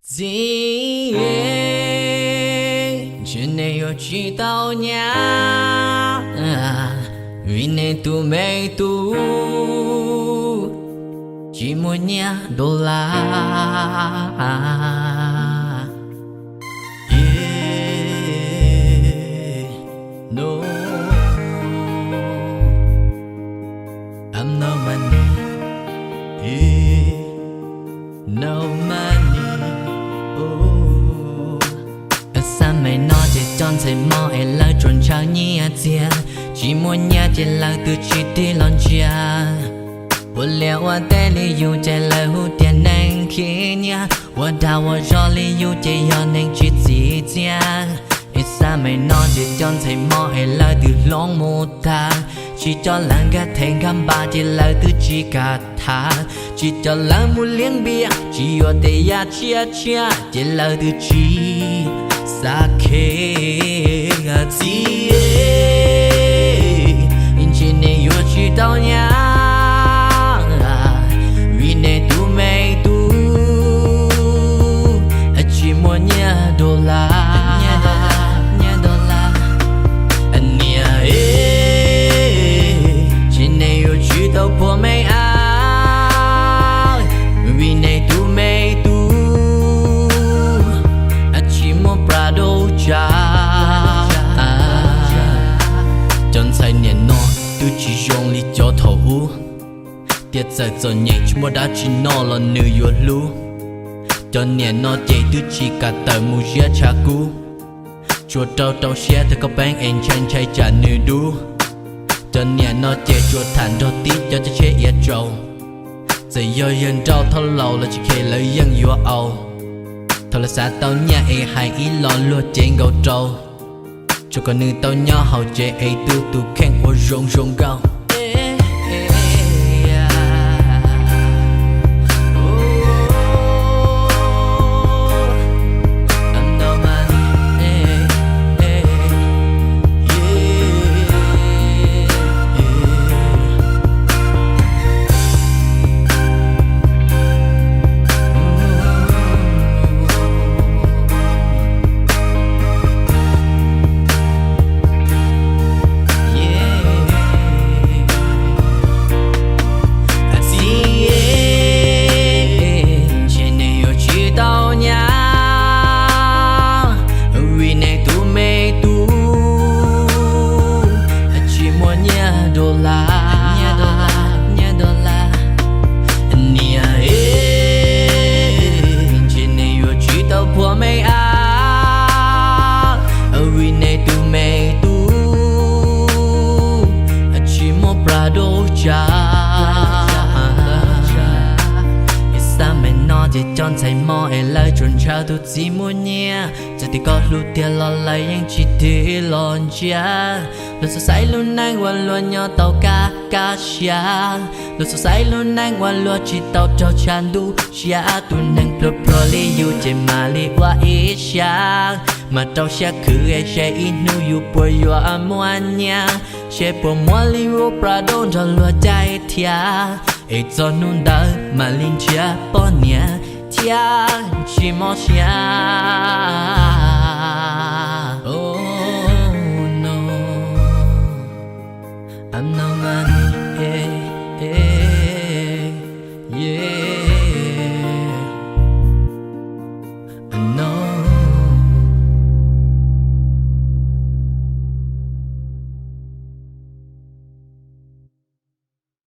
Txiv, ntshe nej yuav tsis tau nyab, vim nej tus me tub tsis muaj nyiaj dollar. No, I'm no money. No money. Xab maim no ces cov ntxhais mob es lawv tsuas ntshaw nyiaj txiag, tsis muaj nyiaj ces lawv twb tsis tig los ntsia. Ua liaj ua teb li yus ces lawv hu tias neeg khib nyiab, ua dag ua zog li yus ces yog neeg tsis txim txiaj. Es xab maim no ces cov ntxhais mob es lawv twb hloov mus tag, tsis coj lawv nkag thev nkag npas ces lawv twb tsis kam tham, tsis coj lawv mus liab npias tsis yuav tej yam tshiab tshiab ces lawv twb tsis xav khe. Txiv, ntshe nej yuav tsis tau nyab, vim nej tus me tub tsis muaj nyiaj dollar. Niam, ntshe nej yuav tsis tau phuam me ab, vim nej tus me tub tsis muaj Prado tsav. Cov ntxhais niam no twb tsis zoo li cov thaum ub, tias txawm txom nyem tsis muaj dab tsi noj los nws yuav hlub. Cov niam no ces twb tsis kam tawm mus ziab tshav kub, tsuas rau rau siab thaum koj peeb es ntshai ntshai tsam nws dub. Cov niam no ces tsuas tham nrog tib cov coj tsheb iav tsaus, txawm yog yawg nrauj thauj laus los tsis khe lawv yeej yuav au. Thaum lawv xav tau nyiaj es hais ib lo luag cev nkaus rau, tsuas kom nws tau nyob hauv tsev es tu tus kheej ua zoo zoo nkauj. Txiv, ntshe nej yuav tsis tau nyab, vim nej tus me tub tsis muaj nyiaj dollar. Niam, ntshe nej yuav tsis tau phuam me ab, vim nej tus me tub tsis muaj Prado tsav. Xab maim no ces cov ntxhais mob es lawv tsuas ntshaw tus txiv muaj nyiaj, txawm tias koj hlub tiag los lawv yeej tsis tig los ntsia. Luag xav xaiv lub neej uas luag nyob tau kaj kaj siab, luag xav xaiv lub neej uas luag tsis tau raug tshav ntuj siab. Tus neeg pluag pluag li yus ces mam li ua ib siab, mas rau siab khwv seb ib hnub yus puas yuav muaj nyiaj, seb puas muaj li ub Prado nrog luag caij thiab. Es txog hnub ntawd mam li nrhiav poj niam thiab tsis mob siab.